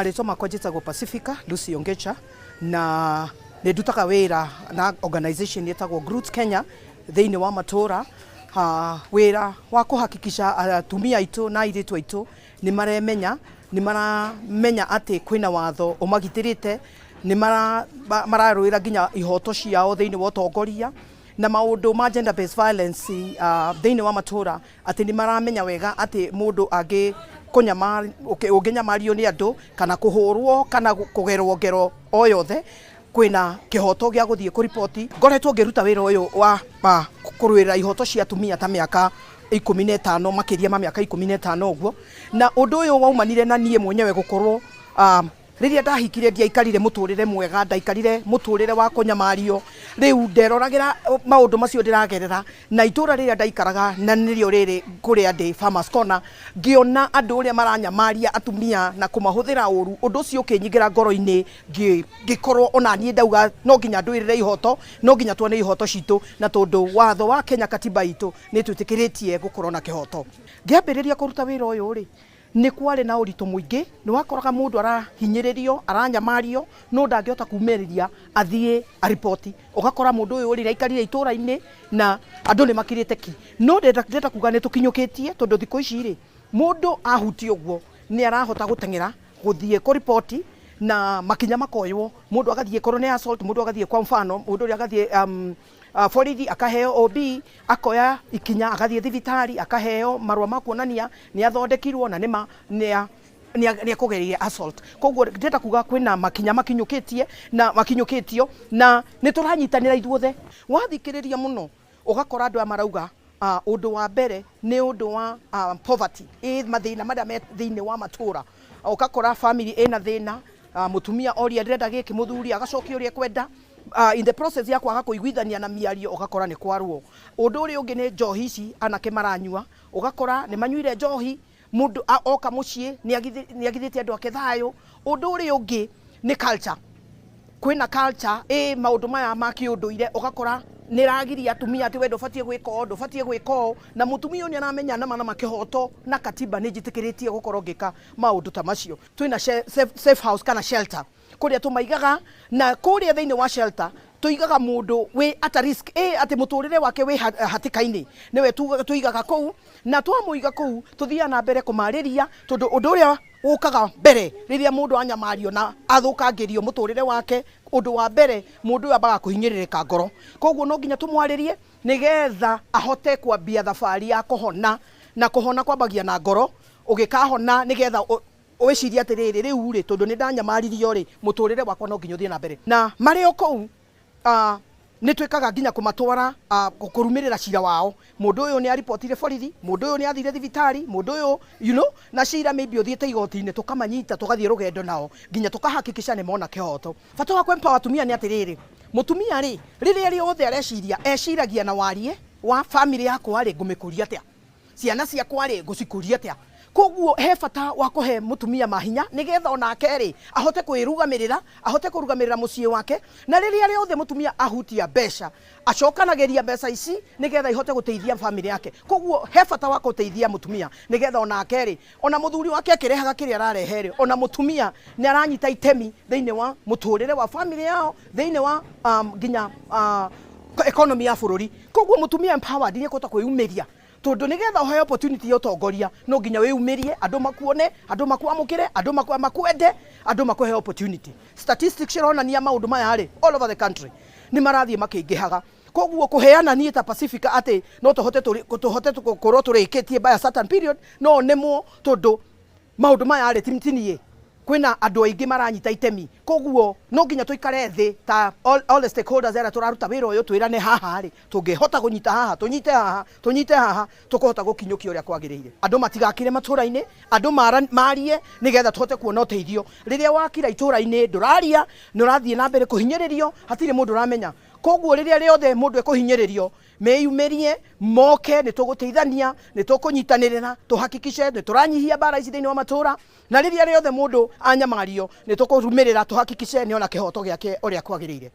Marĩtwa makwa njĩtagwo Pacifica Lucy Ongecha na nĩ ndutaga wĩra na organization ĩtagwo Groots Kenya thĩinĩ wa matũra, wĩra wa kũhakikisha atumia aitũ na airĩtu aitũ nĩ maremenya, nĩ maramenya atĩ kwĩna watho ũmagitĩrĩte, nĩ mararũĩra nginya ihoto ciao thĩinĩ wa ũtongoria na maũndũ ma gender based violence thĩinĩ wa matũra, atĩ nĩ maramenya wega atĩ mũndũ angĩ ũngĩnyamario nĩ andũ kana kũhũrwo kana kũgerwo ngero o yothe, kwĩna kĩhoto gĩa gũthiĩ kũriboti. Ngoretwo ngĩruta wĩra ũyũ wa kũrũĩrĩra ihoto cia atumia ta mĩaka 15, makĩria ma mĩaka 15 ũguo, na ũndũ ũyũ waumanire na niĩ mwenyewe gũkorwo rĩrĩa ndahikire ndiaikarire mũtũrĩre mwega, ndaikarire mũtũrĩre wa kũnyamario. Rĩu nderoragĩra maũndũ macio ndĩragerera na itũra rĩrĩa ndaikaraga, na nĩrĩo rĩrĩ kũrĩa ndĩ, Farmers Corner, ngĩona andũ ũrĩa maranyamaria atumia na kũmahũthĩra ũru. Ũndũ ũcio ũkĩnyingĩra ngoro-inĩ, ngĩkorwo ona niĩ ndauga no nginya ndũĩrĩre ihoto, no nginya tuone ihoto citũ, na tondũ watho wa Kenya, katiba itũ nĩ twĩtĩkĩrĩtie gũkorwo na kĩhoto. Ngĩambĩrĩria kũruta wĩra ũyũ rĩ, nĩ kwarĩ na ũritũ mũingĩ. Nĩ wakoraga mũndũ arahinyĩrĩrio, aranyamario, no ndangĩhota kumĩrĩria athiĩ ariboti. Ũgakora mũndũ ũyũ rĩ, aikarire itũra-inĩ na andũ nĩ makirĩte ki. No ndĩrenda kuga nĩ tũkinyũkĩtie, tondũ thikũ ici rĩ, mũndũ ahutia ũguo nĩ arahota gũteng'era gũthiĩ kũriboti na makinya makoywo. Mũndũ agathiĩ, korwo nĩ assault, mũndũ agathiĩ, kwa mfano, mũndũ ũrĩa agathiĩ borithi akaheo OB, akoya ikinya agathiĩ thibitarĩ, akaheo marũa ma kuonania nĩ athondekirwo na nĩma nĩ nĩ akũgereire assault. Koguo ndĩrenda kuga kwĩna makinya makinyũkĩtie na makinyũkĩtio na nĩ tũranyitanĩra ithuothe. Wathikĩrĩria mũno ũgakora andũ aya marauga ũndũ wa mbere nĩ ũndũ wa poverty, ĩ mathĩna marĩa me thĩinĩ wa matũra. Ũgakora family ĩna thĩna, mũtumia oria ndĩrenda gĩkĩ, mũthuri agacokia ũrĩa ekwenda. In the process ya kwaga kũiguithania na mĩario, ũgakora nĩ kwarwo. Ũndũ ũrĩa ũngĩ nĩ njohi ici anake maranyua. Ũgakora nĩ manyuire njohi, mũndũ oka mũciĩ nĩ agithĩtie andũ ake thayũ. Ũndũ ũrĩa ũngĩ nĩ culture. Kwĩna culture ĩ maũndũ maya ma kĩũndũire, ũgakora nĩ ragiria atumia atĩ we ndũbatiĩ gwĩka ũũ, ndũbatiĩ gwĩka ũũ, na mũtumia ũyũ nĩ aramenya nama nama kĩhoto na katiba nĩ njĩtĩkĩrĩtie gũkorwo ngĩka maũndũ ta macio. Twĩna safe house kana shelter kũrĩa tũmaigaga, na kũrĩa thĩinĩ wa shelter tũigaga mũndũ wĩ at a risk, ĩ atĩ mũtũrĩre wake wĩ hatĩka-inĩ, nĩwe tũigaga kũu. Na twamũiga kũu, tũthiaga na mbere kũmarĩria, tondũ ũndũ ũrĩa ũkaga mbere rĩrĩa mũndũ anyamario na athũkangĩrio mũtũrĩre wake, ũndũ wa mbere mũndũ ũyũ ambaga kũhinyĩrĩrĩka ngoro. Koguo no nginya tũmwarĩrie nĩgetha ahote kwambia thabarĩ ya kũhona, na kũhona kwambagia na ngoro. Ũgĩkahona nĩgetha wĩcirie atĩrĩrĩ, rĩu rĩ, tondũ nĩ ndanyamaririo rĩ, mũtũrĩre wakwa no nginya ũthiĩ na mbere. Na marĩ o kũu nĩ twĩkaga nginya kũmatwara kũrumĩrĩra cira wao. Mũndũ ũyũ nĩ aripotire borithi, mũndũ ũyũ nĩ athire thibitarĩ, mũndũ ũyũ na cira maybe ũthiĩte igoti-inĩ, tũkamanyita, tũgathiĩ rũgendo nao nginya tũkahakikisha nĩ mona kĩhoto. Bata wa kwempower atumia nĩ atĩrĩrĩ, mũtumia rĩ, rĩrĩa rĩothe areciria, eciragia na warie wa family yakwa rĩ, ngũmĩkũria atĩa, ciana ciakwa rĩ, ngũcikũria atĩa. Koguo he bata wa kũhe mũtumia mahinya nĩgetha onake rĩ, ahote kwĩrugamĩrĩra, ahote kũrugamĩrĩra mũciĩ wake. Na rĩrĩa rĩothe mũtumia ahutia mbeca, acokanagĩria mbeca ici nĩgetha ihote gũteithia family yake. Koguo he bata wa gũteithia mũtumia nĩgetha onake rĩ, ona mũthuri wake akĩrehaga kĩrĩa ararehe rĩ, ona mũtumia nĩ aranyita itemi thĩinĩ wa mũtũrĩre wa family yao, thĩinĩ wa nginya economy ya bũrũri. Koguo mũtumia empowered nĩ ekũhota kwĩyumĩria, tondũ nĩgetha ũheo opportunity ya ũtongoria no nginya wĩyumĩrie, andũ makuone, andũ makwamũkĩre, andũ makwende, andũ makũhe opportunity. Statistics cironania maũndũ maya rĩ, all over the country nĩ marathiĩ makĩingĩhaga. Koguo kũheana niĩ ta Pacifica atĩ no tũhote tũhote gũkorwo tũrĩkĩtie by a certain period, no nemwo, tondũ maũndũ maya rĩ, ti niĩ, kwĩna andũ aingĩ maranyita itemi. Koguo no nginya tũikare thĩ ta all the stakeholders arĩa tũraruta wĩra ũyũ, twĩrane haha rĩ, tũngĩhota kũnyita haha, tũnyite haha, tũnyite haha, tũkũhota gũkinyũkia ũrĩa kwagĩrĩire. Andũ matigakire matũra-inĩ, andũ marie nĩgetha tũhote kuona ũteithio. Rĩrĩa wakira itũra-inĩ, ndũraria, nĩ ũrathiĩ na mbere kũhinyĩrĩrio, hatirĩ mũndũ ũramenya. Koguo rĩrĩa rĩothe mũndũ ekũhinyĩrĩrio, meyumĩrie moke, nĩ tũgũteithania, nĩ tũkũnyitanĩrĩra, tũhakikishe nĩ tũranyihia mbara ici thĩinĩ wa matũra. Na rĩrĩa rĩothe mũndũ anyamario, nĩ tũkũrumĩrĩra, tũhakikishe nĩ ona kĩhoto gĩake ũrĩa kwagĩrĩire.